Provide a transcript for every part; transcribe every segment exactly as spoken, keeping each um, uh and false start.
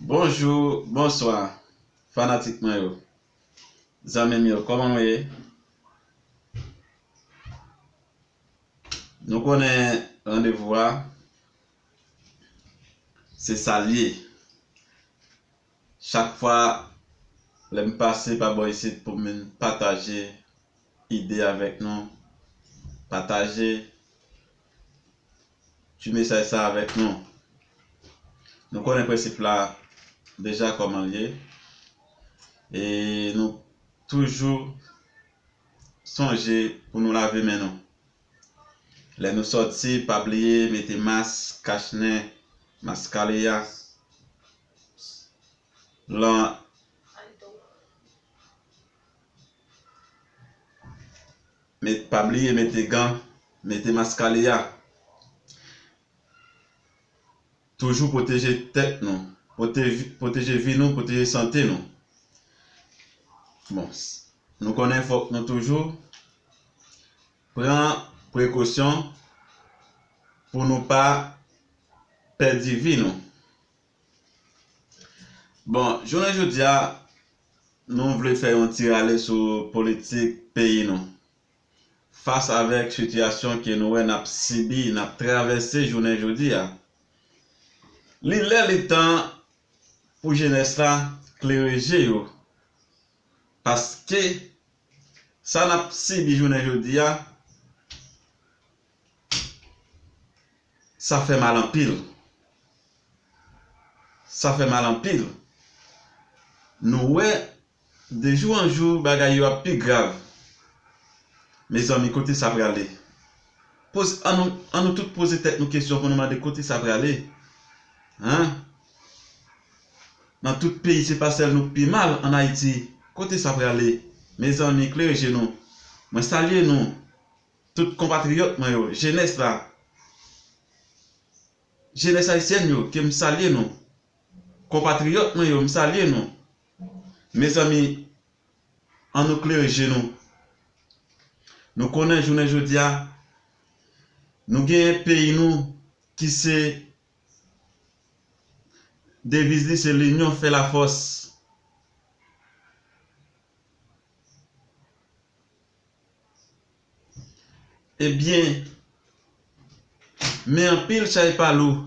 Bonjou, bonswa, fanatik mwen yo. Zanmi m yo, kòman nou ye? Nou konnen randevou a, se sa l ye. Chak fwa, lè m pase pa bò isit pou m vin pataje ide avèk nou, pataje ti mesaj sa avèk nou. Nou konnen prensip la deja kòman l ye. E nou toujou sonje pou nou lave men nou. Lè nou sòti, pa bliye mete mas, kach nen, maskaleya, lan, met, pa bliye mete gan, mete maskaleya. Toujou pwoteje tèt nou, pwoteje, pwoteje vi nou, pwoteje sante nou. Bon, s-, nou konnen fòk nou toujou pran prekosyon pou nou pa pèdi vi nou. Bon, jounen jodi a, nou vle fè yon ti rale sou politik peyi nou. Fas avèk sitiyasyon ke nou wè n ap sibi, n ap travèse jounen jodi a, li lè li tan pou jenès la klere je yo. Paske sa n ap sibi jounen jodi a, sa fè mal anpil. Sa fè mal anpil. Nou wè, de jou an jou, bagay yo ap pi grav. Mezanmi, kote sa prale? Poz-, ann nou, ann nou tout poze tèt nou kesyon pou nou mande kote sa prale. Hein? Nan tout peyi, se pa sèl nou k pi mal ann Ayiti. Kote sa prale? Mezanmi, klere je nou. Mwen salye nou, tout konpatriyòt mwen yo, jenès la. Jenès ayisyèn yo, ke m salye nou. Konpatriyòt mwen yo, m salye nou. Mezanmi, ann nou klere je nou. Nou konnen jounen jodi a, nou genyen peyi nou ki se, deviz li se l'union fait la force. Ebyen, men anpil chay pa lou.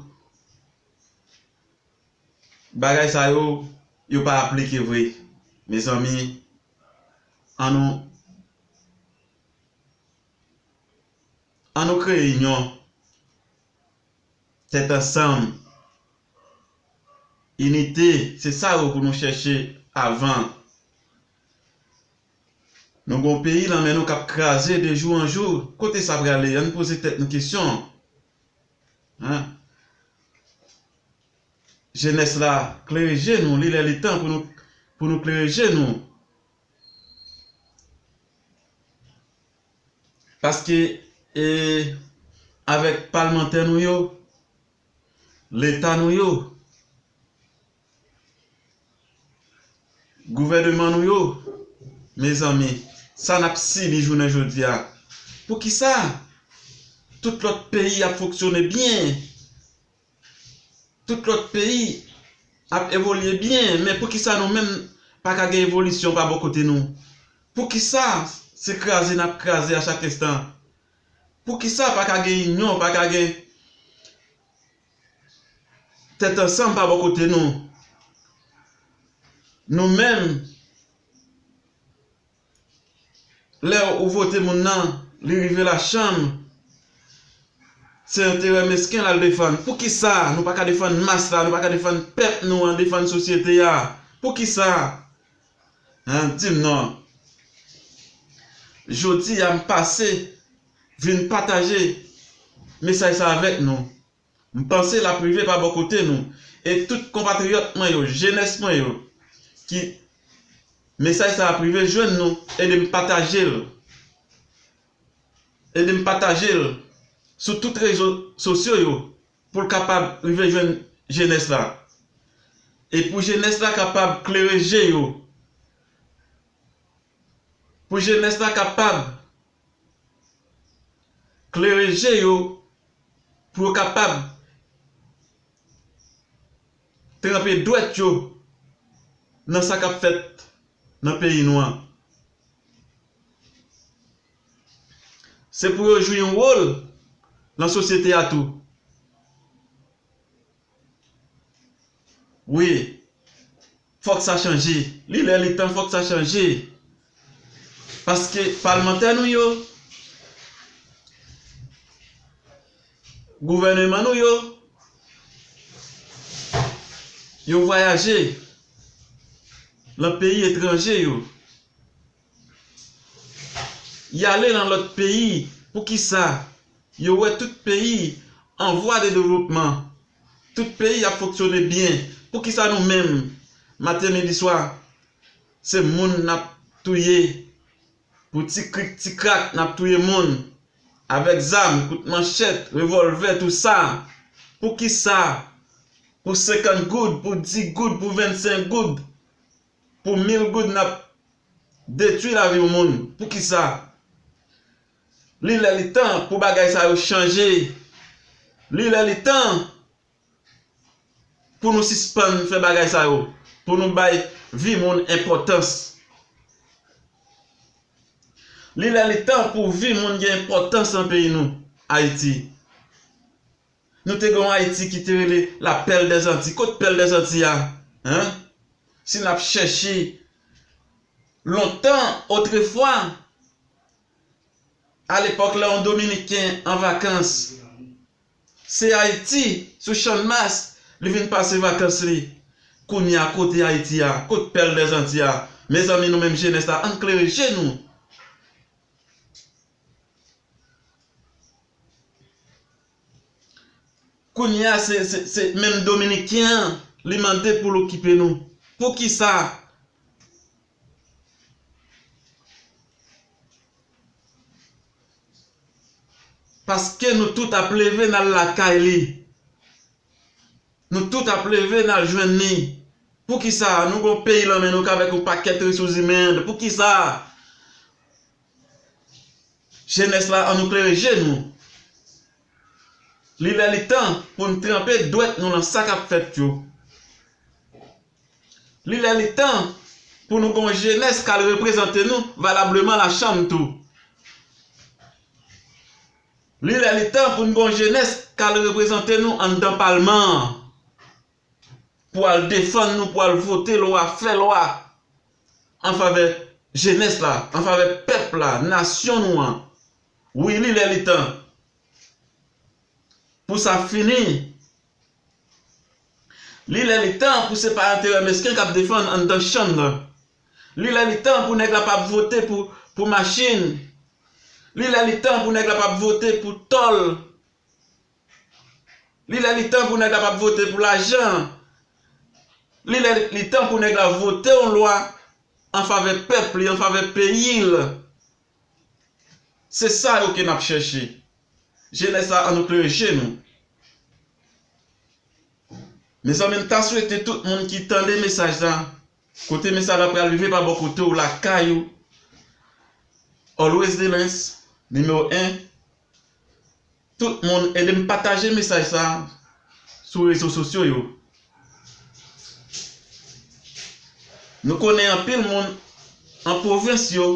Bagay sa yo, yo pa aplike vre. Mezanmi, ann nou, ann nou kreye inyon, tèt ansanm, inite, se sa yo pou nou chèche avan. Nou gon peyi nan men nou k ap kraze de jou an jou. Kote sa prale? Ann poze tèt nou kesyon. Hein? Jenès la, klere je nou, li lè li tan pou nou, pou nou klere je nou. Paske, e, avèk palmantè nou yo, leta nou yo, gouvèneman nou yo, mezanmi, sa n ap sibi jounen jodi a. Poukisa tout lòt peyi ap fonksyone byen? Tout lòt peyi ap evolye byen, men poukisa nou menm pa ka gen evolisyon pa bò kote nou? Poukisa se kraze n ap kraze a chak enstan? Poukisa pa ka gen inyon, pa ka gen tèt ansanm pa bò kote nou? Nou menm, lè ou vote moun nan, li rive lachanm, se enterè mesken l al defann. Poukisa nou pa ka defann mas la, nou pa ka defann pèp nou an, defann sosyete a? Poukisa? Hein, di m non. Jodi a m pase vin pataje mesaj sa avèk nou. M panse l ap rive pa bò kote nou. E tout konpatriyòt mwen yo, jenès mwen yo, ki mesaj sa ap rive jwenn nou, ede m pataje l. Ede m pataje l sou tout rezo sosyo yo pou l kapab rive jwenn jenès la. E pou jenès la kapab klere je yo. Pou jenès la kapab klere je yo, pou yo kapab tranpe dwèt yo nan sa k ap fèt nan peyi nou an. Se pou yo jwe yon wòl nan sosyete a tou. Wi, fòk sa chanje. Li lè li tan, fòk sa chanje. Paske palmantè nou yo, gouvèneman nou yo, yo vwayaje nan peyi etranje yo. Y ale nan lòt peyi. Poukisa? Yo wè tout peyi an vwa de devlopman. Tout peyi ap fonksyone byen. Poukisa nou menm, maten, midi, swa, se moun n ap touye? Pou ti krik, ti krak, n ap touye moun avèk zam, kout manchèt, revòlvè, tou sa. Poukisa? Pou senkant goud, pou dis goud, pou vennsenk goud, pou mil goud, n ap detwi lavi yon moun. Poukisa? Li lè li tan pou bagay sa yo chanje. Li lè li tan pou nou sispann fè bagay sa yo, pou nou bay vi moun enpòtans. Li lè li tan pou vi moun gen enpòtans nan peyi nou, Ayiti. Nou te gen yon Ayiti ki te rele la Perle des Antilles. Kot Perle des Antilles a? Hein? Si n ap chèche lontan, otrefwa, alepòk, lè yon Dominiken an vakans, se Ayiti, sou Channmas, li vin pase vakans li. Kounye a, kote Ayiti a? Kot Perle des Antilles a? Mezanmi, nou menm jenès la, ann klere je nou. Kounye a, se, se, se menm Dominiken an, li mande pou l okipe nou. Poukisa? Paske nou tout ap leve n al lakay li. Nou tout ap leve n al jwenn li. Poukisa? Nou gon peyi lan men nou k avèk yon pakèt resous imen. Poukisa? Jenès la, ann nou klere je nou. Li lè li tan pou n tranpe dwèt nou lan sa k ap fèt yo. Li lè li tan pou nou gon jenès k al reprezante nou valableman lachanm tou. Li lè li tan pou n gon jenès k al reprezante nou anndan palman an, pou al defann nou, pou al vote lwa, fè lwa an favè jenès la, an favè pèp la, nasyon nou an. Wi, li lè li tan pou sa fini. Li lè li tan pou se pa enterè mesken k ap defann anndan chanm nan. Li lè li tan pou nèg la p ap vote pou, pou machin. Li lè li tan pou nèg la p ap vote pou tòl. Li lè li tan pou nèg la p ap vote pou lajan. Li lè li tan pou nèg la vote yon lwa an favè pèp li, an favè peyi l. Se sa yo ke n ap chèche. Jenès la, ann nou klere je nou. Mezanmi, m ta swete tout moun ki tande mesaj la, kote mesaj la pral rive pa bò kote w, lakay ou, Always Delens, nimewo en, tout moun ede m pataje mesaj sa sou rezo sosyo yo. Nou konnen anpil moun an pwovens yo,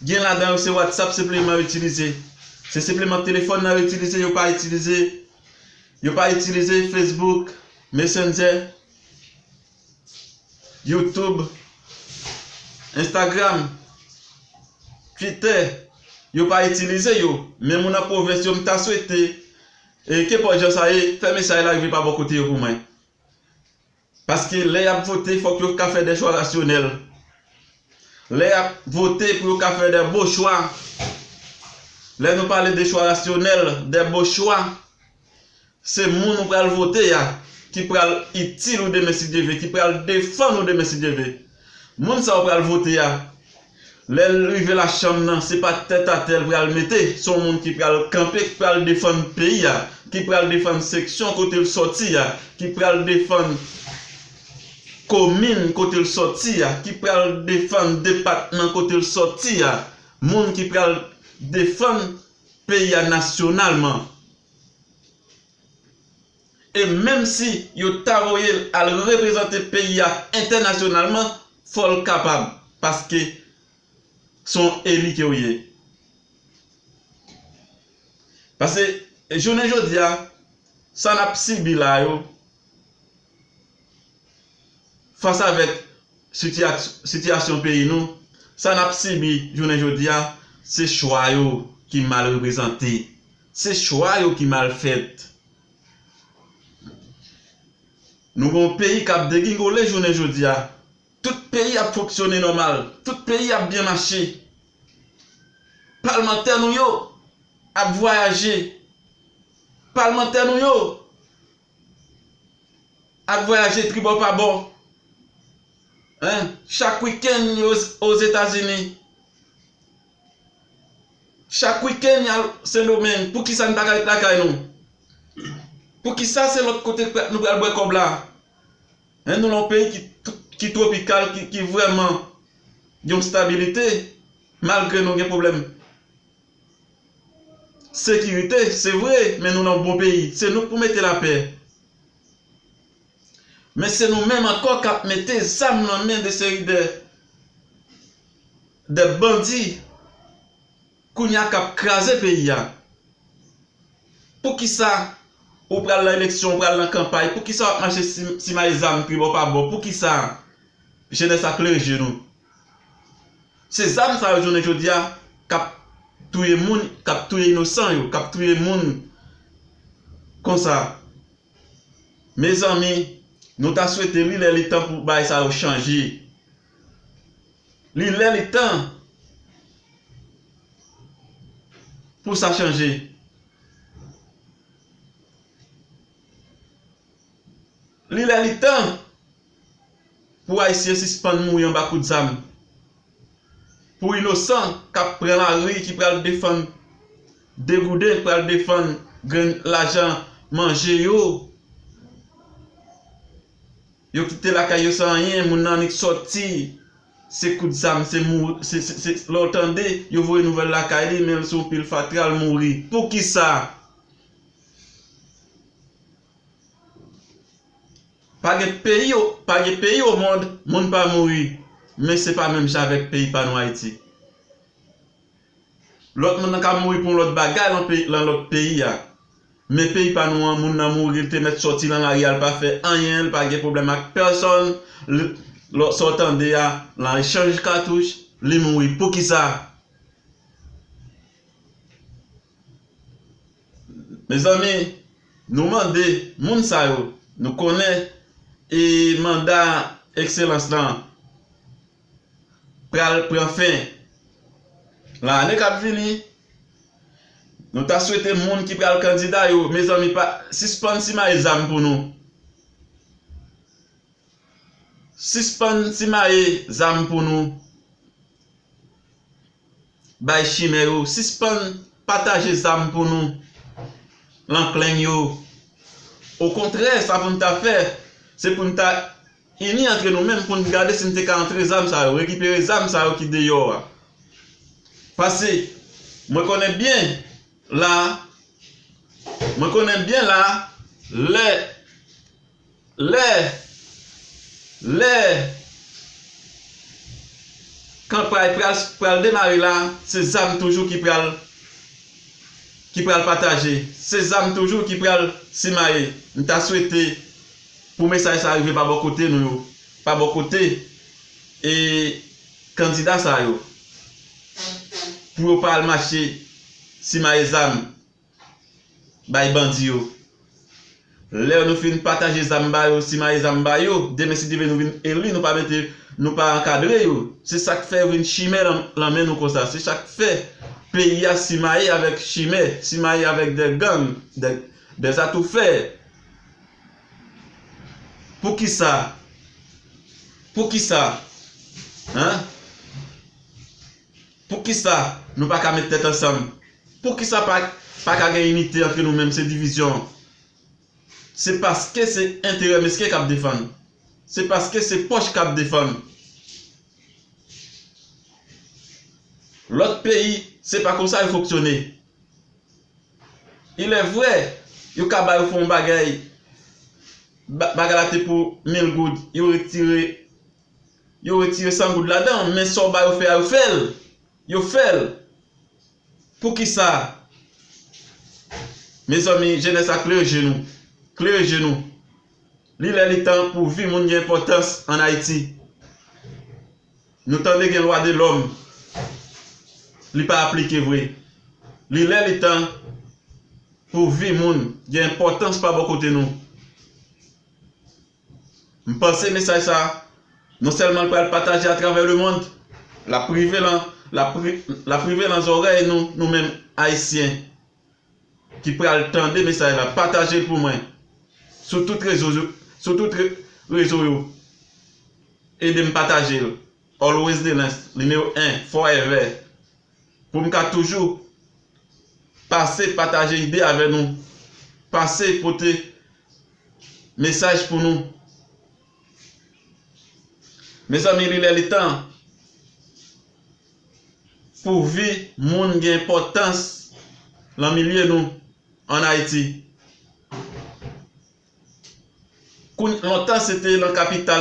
gen ladan yo se WhatsApp senpleman yo itilize. Se senpleman telefòn nan yo itilize, yo pa itilize, yo pa itilize Facebook, Messenger, YouTube, Instagram, Twitter, yo pa itilize yo. Men moun an pwovens yo, m ta swete, e, kenpòt jan sa ye, fè mesaj la rive pa bò kote yo pou mwen. Paske lè y ap vote, fòk yo ka fè de chwa rasyonèl. Lè y ap vote pou yo ka fè de bon chwa. Lè nou pale de chwa rasyonèl, de bon chwa, se moun ou pral vote a ki pral itil ou demen si Dye ve, ki pral defann ou demen si Dye ve. Moun sa ou pral vote a, lè l rive lachanm nan, se pa tètatè l pral mete, se yon moun ki pral kanpe, ki pral defann peyi a, ki pral defann seksyon kote l sòti a, ki pral defann komin kote l sòti a, ki pral defann depatman kote l sòti a, moun ki pral defann peyi a nasyonalman. E menm si yo ta voye l al reprezante peyi a entènasyonalman, fò l kapab, paske se yon eli ke w ye. Paske jounen jodi a, sa n ap sibi la yo, fas avèk sitiya-, sitiyasyon peyi nou, sa n ap sibi jounen jodi a, se chwa yo ki mal reprezante. Se chwa yo ki mal fèt. Nou gen yon peyi k ap degingole jounen jodi a. Tout peyi ap fonksyone nòmal. Tout peyi ap byen mache. Palmantè nou yo ap vwayaje. Palmantè nou yo ap vwayaje tribò pa bò. Hein? Chak wikenn yo Ozetazini. Chak wikenn y al Sendomeng. Poukisa n pa ka ret lakay nou? Poukisa se lòt kote nou pral bwè kòb la? Hein, nou nan yon peyi ki, ki twopikal, ki, ki vrèman gen yon stabilite, malgre nou gen pwoblèm sekirite, se vre, men nou nan yon bon peyi. Se nou k pou mete lapè. Men se nou menm ankò k ap mete zam nan men de seri de, de bandi kounye a k ap kraze peyi a. Poukisa ou pral nan eleksyon, ou pral nan kanpay, poukisa w ap mache si-, simaye zam tribò pa bò? Poukisa? Jenès a klere je nou. Se zam sa yo jounen jodi a k ap touye moun, k ap touye inosan yo, k ap touye moun konsa. Mezanmi, nou ta swete li lè li tan pou bagay sa yo chanje. Li lè li tan pou sa chanje. Li lè li tan pou Ayisyen sispann mouri anba kout zam. Pou inosan k ap pran lari, ki pral defann degouden, k pral defann grenn lajan manje yo. Yo kite lakay yo san anyen, moun nan annik sòti. Se kout zam, se mouri, se, se, se, lè w tande, yo voye nouvèl lakay li, men l sou pil fatra, l mouri. Poukisa? Pa gen peyi, pa gen peyi o mond, moun pa mouri. Men se pa menm jan avèk peyi pa nou Ayiti. Lòt moun nan ka mouri pou yon lòt bagay lan peyi, lan lòt peyi a. Men peyi pa nou an, moun nan mouri, li te mèt sòti lan lari a, li pa fè anyen, li pa gen pwoblèm ak pèsòn. Li, lò, sa w tande a, lan echanj katouch, li mouri. Poukisa? Mezanmi, nou mande moun sa yo, nou konnen e manda ekselans lan pral pran fen lan ane k ap vini. Nou ta swete moun ki pral kandida yo, mezanmi, pa, sispann simaye zam pou nou. Sispann simaye zam pou nou. Bay chimè yo, sispann pataje zam pou nou. Lan klenn yo. Okontrè, sa pou n ta fè, se pou n ta ini antre nou menm pou n gade si n te ka antre zam sa yo, rekipere zam sa yo ki deyò a. Paske mwen konnen byen la, mwen konnen byen la, lè, lè, lè kanpay pral, pral demare la, se zam toujou ki pral, ki pral pataje. Se zam toujou ki pral simaye. M ta swete pou mesaj sa rive pa bò kote nou yo, pa bò kote, e, kandida sa yo, pou yo pa al mache simaye zam bay bandi yo. Lè nou fin pataje zam ba yo, simaye zam ba yo, demen si Dye vle nou vin eli, nou pa mete, nou pa ankadre yo. Se sa k fè yo vin chimè lan, lan men nou konsa. Se sa k fè peyi a simaye avèk chimè, simaye avèk de gang, de, de zatoufè. Poukisa? Poukisa? Hein? Poukisa nou pa ka met tèt ansanm? Poukisa pa, pa ka gen inite antre nou menm, se divizyon? Se paske se enterè mesken k ap defann. Se paske se pòch k ap defann. Lòt peyi, se pa konsa yo fonksyone. Il est vrai, yo ka ba yo fè yon bagay, ba- bagay la te pou mil goud, yo retire, yo retire san goud ladan, men sa w ba yo fè a, yo fè l. Yo fè l. Poukisa? Mezanmi, jenès la, klere je nou. Klere je nou. Li lè li tan pou vi moun gen enpòtans ann Ayiti. Nou tande gen lwa de lòm. Li pa aplike vre. Li lè li tan pou vi moun gen enpòtans pa bò kote nou. M panse mesaj sa, non sèlman l pral pataje atravè lemonn, l ap rive lan, l ap ri- l ap rive lan zòrèy nou, nou menm Ayisyen ki pral tande mesaj la. Pataje l pou mwen sou tout rezo, sou tout re- rezo yo. Ede m pataje l. Always Delens, nimewo en, forever. Pou m ka toujou pase pataje ide avè nou, pase pote mesaj pou nou. Mezanmi, li lè li tan pou vi moun gen enpòtans lan milye nou ann Ayiti. Kounye- lontan se te lan kapital